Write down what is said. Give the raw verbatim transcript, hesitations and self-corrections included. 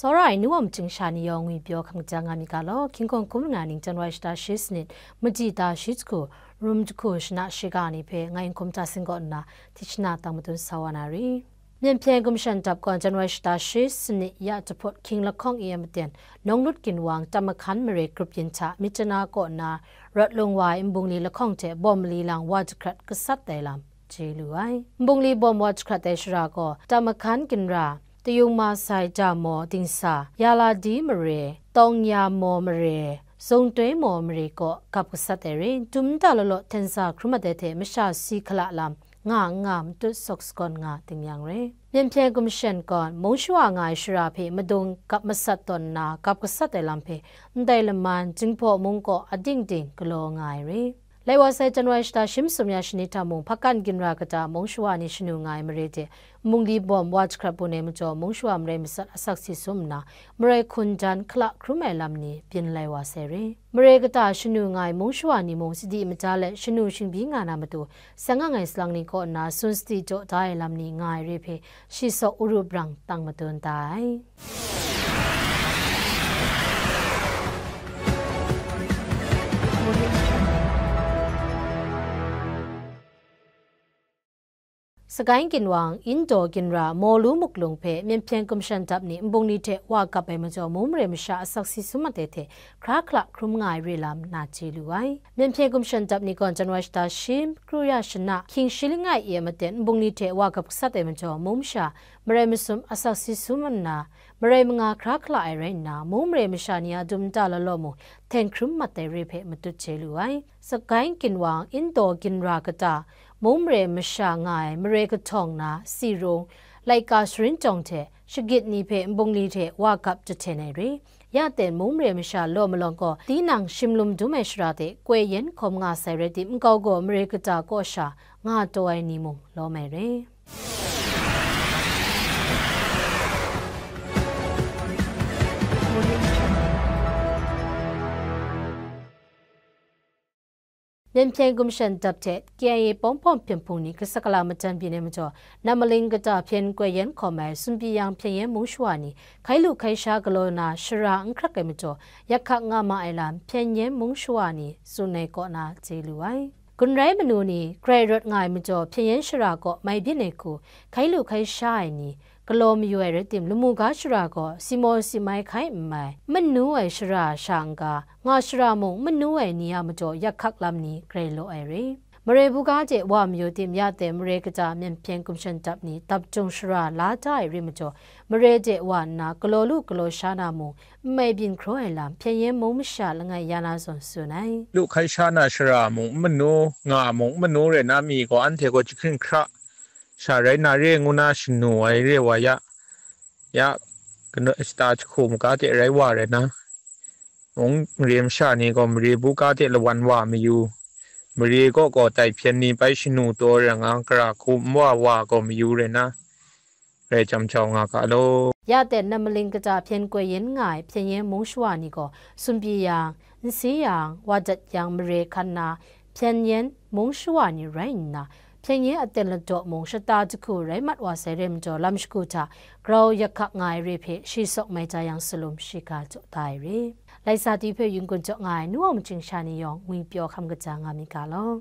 Tsawra ai nu wa majing sha ni yawng ngwi pyaw hkam kaja nga mi ga law, hkying hkawng hkun nga ning January shata shi sanit, madi ta shi jahku, rum jahku shana shiga ni hpe ngai N Hkum Hta Sing kaw nna tishana tang madun sa wa na ri. Myen hpyen gumshan dap gawn January shata shi sanit ya jahput hkying lahkawng e maten, Nawng Lut Ginwang Tam Mahkan mare grup yin hta Myitkyina kaw nna rawt lung wa ai nbungli lahkawng hte bawm mali lang wa jahkrat gasat ai lam chye lu ai. Nbungli bawm wa jahkrat ai shara gaw, Tam Mahkan ginra, Tayung Masai Damo Dingsa, Yaladi mare, Tawng Ya Maw mare, Zungtoi Maw mare kaw gap gasat ai re, dum nta law law hten sa hkrum mat ai hte masha si hkala lam nga n nga matut sawk sagawn nga ting yang re. Myen hpyen gumshan gawn mung shawa nga ai shara hpe madung gap masat tawn nna gap gasat ai lam hpe ndai laman Jinghpaw mung kaw ading ding galaw nga ai re. Lai wa sai January shata shi masum ya shani hta mung, Hpakan ginra kata mung shawa ni shanu nga ai mare hte nbungli bawm wa jahkrat bun ai majaw, mung shawa marai masat asak si sum nna, marai hkun dan hkala hkrum ai lam ni byin lai wa sai re. Mare kata shanu nga ai mung shawa ni mung sadi mada let shanu shingbyi nga na matu, seng ang ai salang ni kaw nna sun sadi jaw da ai lam ni nga ai re hpe, shi sawk uru brang tang madun da ai. Sagaing ginwang, Indaw ginra, Mawlu muklung hpe myen hpyen gumshan dap ni nbungli hte wa gap ai majaw, mung mare masha asak si sum mat ai hte hkra hkala hkrum nga ai re lam na chye lu ai. Myen hpyen gumshan dap ni gawn January shata shi kru ya shana hkying shi langai e maten nbungli hte wa gap gasat ai majaw, mung masha marai masum asak si sum nna, marai manga hkra hkala ai rai nna, mung mare masha ni a dum nta law law mung hten hkrum mat ai re hpe matut chye lu ai. Sagaing ginwang, Indaw ginra kata, mung mare masha nga ai mare kahtawng na, Sirung, laika sharin jawng hte, shagit ni hpe nbungli hte wa gap jahten ai re. Ya ten mung mare masha law malawng gaw, tinang shim lum dum ai shara hte koi yen hkawm nga sai rai tim, nkau gaw mare kata kaw sha nga taw ai ni mung lawm ai re. Myen hpyen gumshan dap hte K I A pawng pawng hpyen hpung ni gasakala matan byin ai majaw, Namaling kata hpyen koi yen hkawm ai Sunpyi Yang hpyen yen mung shawa ni hkai lu hkai sha galaw na shara n hkrak ai majaw, yak hkak nga ma ai lam hpyen yen mung shawa ni tsun ai kaw na chye lu ai. Gun rai manu ni grai rawt nga ai majaw, hpyen yen shara kaw mai byin ai hku hkai lu hkai sha ai ni galaw mayu ai rai tim, lamu ga shara gaw si maw si mai hkai n mai, n manu ai shara sha n-ga, nga shara mung n manu ai ni a majaw yak hkak lam ni grai law ai re. Mare buga de wa mayu tim, ya ten mare kata myen hpyen gumshan dap ni dap jung shara la da ai re majaw, mare de wa nna galaw lu galaw sha na mung n mai byin hkraw ai lam hpyen yen mung masha langai ya na zawn tsun ai. Lu hkai sha na shara mung n manu, nga mung n manu rai na mi gaw, anhte gaw jahkring hkra sha rai na re ngu na shanu ai re wa ya, ya, kanu shata jahku maga de rai wa rai na, mung mare masha ni gaw mare buga de lawan wa mayu, mare kaw gaw tai hpyen ni bai shanu taw rai nga, gara hku n wa wa gaw mayu rai na, rai jam jau nga ga law. Ya ten Namaling kata hpyen koi yen nga ai hpyen yen mung shawa ni gaw, Sunpyi Yang, Nsi Yang, Wa Dat Yang mare hkan na hpyen yen mung shawa ni rai nna, hpyen yen aten ladaw mung shata jahku rai mat wa sai re majaw, lam shagu hta grau yak hkak nga ai re hpe shi sawk mai ja yang salum shiga jaw da ai re. Laisa ti hpe yun-gun jaw nga ai nu wa majing sha ni yawng ngwi pyaw hkam kaja nga mi ga law.